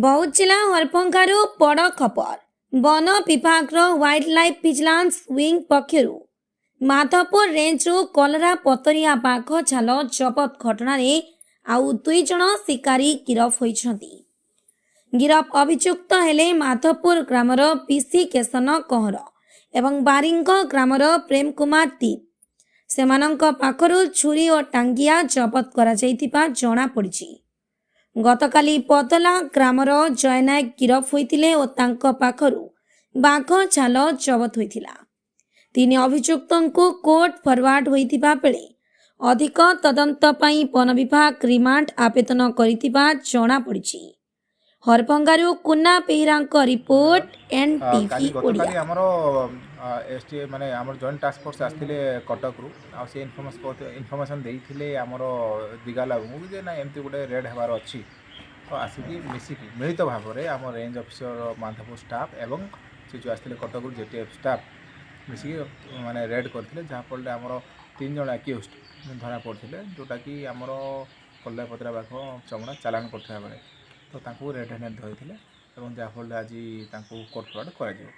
ବୌଦ୍ଧ ଜିଲ୍ଲା ହରଭଙ୍ଗାରୁ ବଡ଼ ଖବର। ବନ ବିଭାଗର ୱାଇଲ୍ଡ ଲାଇଫ୍ ଭିଜିଲାନ୍ସ ୱିଙ୍ଗ ପକ୍ଷରୁ ମାଧପୁର ରେଞ୍ଜରୁ କଲରା ପତରିଆ ବାଘ ଛାଲ ଜବତ ଘଟଣାରେ ଆଉ 2 ଜଣ ଶିକାରୀ ଗିରଫ ହୋଇଛନ୍ତି। ଗିରଫ ଅଭିଯୁକ୍ତ ହେଲେ ମାଧପୁର ଗ୍ରାମର ପିସି କେଶନ କହଁର ଏବଂ ବାରିଙ୍ଗ ଗ୍ରାମର ପ୍ରେମ କୁମାର ଦୀପ। ସେମାନଙ୍କ ପାଖରୁ ଛୁରୀ ଓ ଟାଙ୍ଗିଆ ଜବତ କରାଯାଇଥିବା ଜଣାପଡ଼ିଛି। ଗତକାଲି ପଦଲା ଗ୍ରାମର ଜୟନାୟକ ଗିରଫ ହୋଇଥିଲେ ଓ ତାଙ୍କ ପାଖରୁ ବାଘ ଛାଲ ଜବତ ହୋଇଥିଲା। ତିନି ଅଭିଯୁକ୍ତଙ୍କୁ କୋର୍ଟ ଫରୱାର୍ଡ ହୋଇଥିବା ବେଳେ ଅଧିକ ତଦନ୍ତ ପାଇଁ ବନ ବିଭାଗ ରିମାଣ୍ଡ ଆବେଦନ କରିଥିବା ଜଣାପଡ଼ିଛି। ହରଭଙ୍ଗାରୁ କୁନା ବେହେରାଙ୍କ ରିପୋର୍ଟ, ଏନ୍ଟିଭି କାଲି ଓଡ଼ିଆ। ଗତକାଲି ଆମର ଏସ୍ ଟି ମାନେ ଆମର ଜଏଣ୍ଟ ଟାସ୍କ ଫୋର୍ସ ଆସିଥିଲେ କଟକରୁ, ଆଉ ସେ ଇନଫର୍ମେସନ୍ ଦେଇଥିଲେ ଆମର ଦିଗାଲାବୁଙ୍କୁ ଯେ ନା, ଏମିତି ଗୋଟେ ରେଡ୍ ହେବାର ଅଛି। ତ ଆସିକି ମିଶିକି ମିଳିତ ଭାବରେ ଆମ ରେଞ୍ଜ ଅଫିସର ମାଧପୁର ଷ୍ଟାଫ୍ ଏବଂ ସେ ଯେଉଁ ଆସିଥିଲେ କଟକରୁ ଜେଟିଏଫ୍ ଷ୍ଟାଫ୍ ମିଶିକି ମାନେ ରେଡ୍ କରିଥିଲେ, ଯାହାଫଳରେ ଆମର ତିନି ଜଣ ଆକ୍ୟୁଜ୍ଡ ଧରା ପଡ଼ିଥିଲେ, ଯେଉଁଟାକି ଆମର କଲରାପତରିଆ ବାଘ ଚମଡ଼ା ଚାଲାଣ କରୁଥିବା ବେଳେ ତ ତାଙ୍କୁ ରେଡ୍ ହ୍ୟାଣ୍ଡେଡ଼ ଧରିଥିଲେ ଏବଂ ଯାହାଫଳରେ ଆଜି ତାଙ୍କୁ କୋର୍ଟ ଫରୱାର୍ଡ଼ କରାଯିବ।